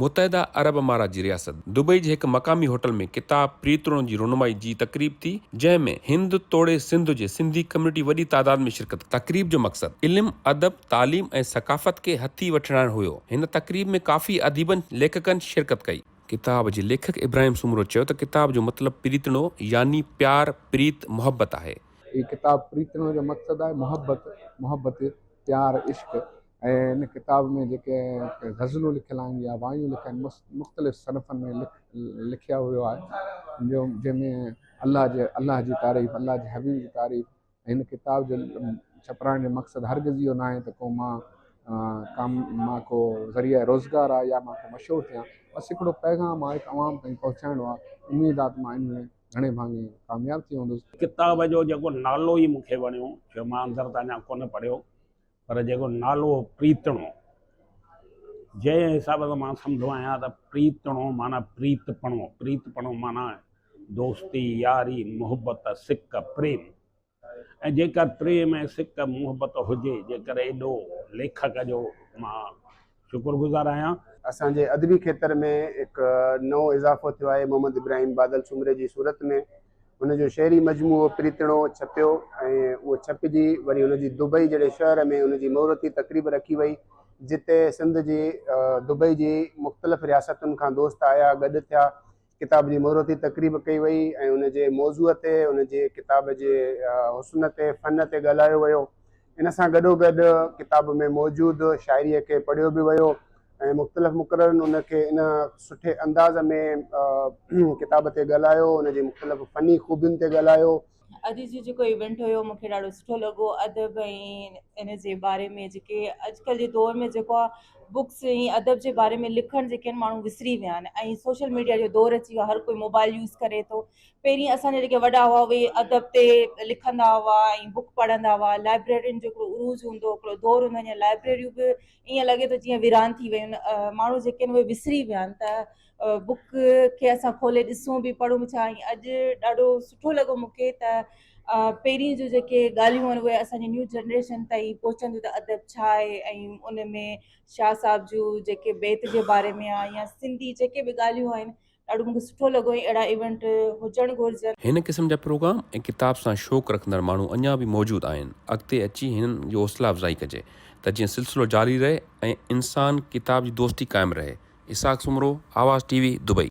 متحده عرب امارات جي رياست دبئي جي هڪ مقامي هوٽل ۾ ڪتاب پريتڻو جي رونمائي جي تقريب ٿي، جنهن ۾ هند توڙي سنڌ جي سنڌي ڪميونٽي وڏي تعداد ۾ شرڪت ڪئي. تقريب جو مقصد علم، ادب، تعليم ۽ ثقافت کي هٿي وٺرائڻ هيو. هن تقريب ۾ ڪافي اديبن، ليکڪن شرڪت ڪئي. ڪتاب جي ليکڪ ابراهيم سومرو چيو ته ڪتاب جو مطلب پريتڻو يعني پيار، پريت، محبت آهي. هي ڪتاب پريتڻو جو مقصد آهي محبت، محبت، پيار، عشق ۽ هن ڪتاب ۾ جيڪي غزلون لکيل آهن يا وايون لکيل آهن مختلف صنفن ۾ لکيا ويو آهي جو جنهن ۾ الله جي الله جي تعريف الله جي حبيب جي تعريف هن ڪتاب جو ڇپرائڻ جو مقصد هرگز اهو ناهي ته ڪو مان ڪام مان ڪو ذريعه روزگار آهي يا مان ڪو مشهور ٿيان بس هڪڙو پيغام آهي هڪ عوام تائين پهچائڻو آهي اميد آهي ته مان ان ۾ گهڻي ڀاڱي ڪامياب ٿي ويندس. ڪتاب جو جيڪو نالو ئي مون کي وڻيو ڇو مان اندر ته اڃا ڪونه پڙهيو پر جيڪو نالو هو پريتڻو، جنهن حساب سان مان سمجهندو آهيان ته پريتڻو معنيٰ پريتپڻو، پريتپڻو معنيٰ دوستي، ياري، محبت، سڪ، پريم ۽ جيڪر پريم ۽ سڪ محبت هجي جيڪر ايڏو ليکڪ جو مان شڪر گذار آهيان. اسان جي ادبي کيتر ۾ هڪ نئون اضافو ٿيو آهي محمد ابراهيم بادل سومري جي صورت ۾. هن جو شعري مجموعو پريتڻو ڇپيو ۽ اهو ڇپجي وري هن جي دبئي جهڙي شهر ۾ هن جي مهورتي تقريب رکي وئي جتي سنڌ جي دبئي جي مختلف رياستن کان دوست آيا گڏ ٿيا ڪتاب جي مهورتي تقريب ڪئي وئي ۽ ان جي موضوع تي ان جي ڪتاب جي حسن تي فن تي ڳالهايو ويو ان سان گڏوگڏ ڪتاب ۾ موجود شاعريء کي پڙهيو به ويو ۽ مختلف مقررن ان کي ان سٺي انداز ۾ ڪتاب تي ڳالهايو ان جي مختلف فني خوبين تي ڳالهايو. اڄ جو جيڪو ايونٽ هيو مونکي ڏاڍو سٺو لڳو ادب ۽ ان جي باري ۾ جيڪي اڄڪلهه جي دور ۾ جيڪو آهي بڪس ۽ ادب جي باري ۾ لکڻ جيڪي آهن ماڻهو وسري ويا آهن ۽ سوشل ميڊيا جو دور اچي ويو آهي هر ڪوئي موبائل يوز ڪري ٿو پهرين اسان جا جيڪي وڏا هئا اهي ادب تي لکندا هئا ۽ بڪ پڙهندا هئا لائبريرين جو هڪڙو عروج هوندو هو هڪڙو دور هوندو هو لائبريريون به ائين لڳي ٿو جيئن ويران ٿي ويون آهن ماڻهو جيڪي آهن اهي وسري ويا آهن ته بڪ کي اسان کولي ڏسون به پڙهون به ڇا ۽ اڄ ڏاڍو سٺو لڳو مون کي ته پهرين جون جيڪي ڳالهيون آهن اهي اسان جي نيو جنريشن تائين پهچن ٿيون ته ادب ڇا آهي ۽ ان ۾ شاهه صاحب جون جيڪي بيت جي باري ۾ آهي يا سنڌي جيڪي به ڳالهيون آهن ڏاڍو مونکي سٺو لڳو ۽ اهڙا ايونٽ هجڻ گهرجن. هن قسم جا پروگرام ۽ ڪتاب سان شوق رکندڙ ماڻهو اڃا به موجود آهن، اڳتي اچي هنن جي حوصلا افزائي ڪجي ته جيئن سلسلو جاري رهي ۽ انسان ڪتاب جي دوستي قائم رهي. Ishaq Soomro, Awaz T V, Dubai.